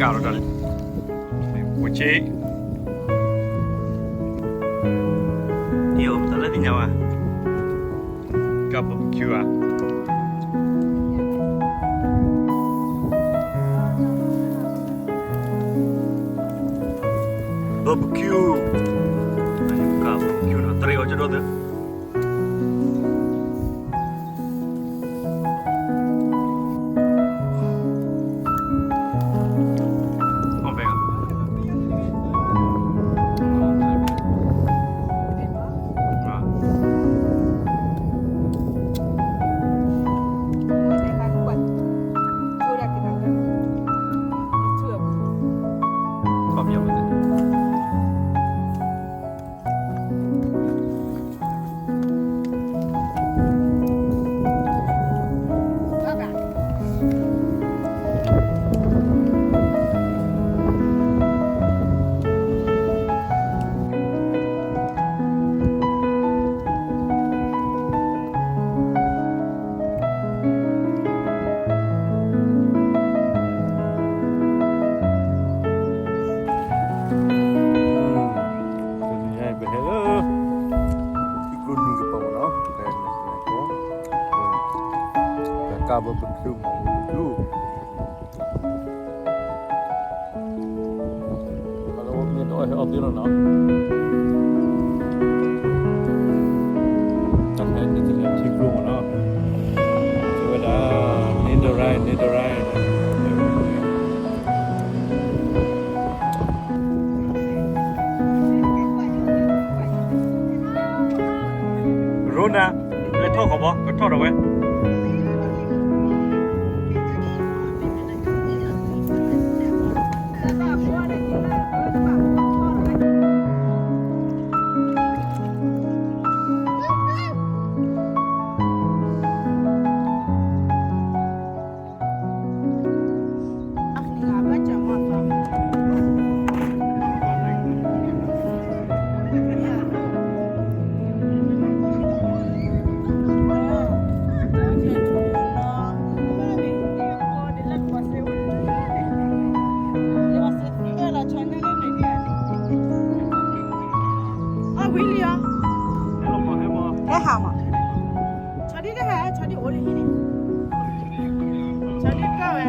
ကးလီၤတၢ်လံ, ပှ့ၤဆ့, အံၤ တၢ်လၢသ့ၣ်ညါဝဲ, ကး barbecue ဧါ, barbecue, ကး barbecue နီၤ တရံးအီၤကဒီးသၢ ပဟဲလၢ ထံကျိနံၤကပၤမ့ၢ်နီၤ, ပဟဲလၢ ကး barbecue မ့ၢ် barbecue အဝဲမ့ၢ်တအီၣ်ဟဲအီၣ်သ့လီၤနီၤ, တၢ်ဖဲန့ၣ်တလဲၤထံကျိမ့ၢ်နီၤ, တဲဝဲဒၣ် နံဒရၢၣ် နံဒရၢၣ် ရိနၤ လဲၤထီၣ်ခီဘီ ကထီၣ်ဒီးဝဲ အဝံၤလံဧါ, ဟဲဟးမး, ဆီဒံတဟဲ ဆီဒံအိၣ်လၢဟံၣ်န့ၣ်, ဆီဒံကၢ်ဝဲ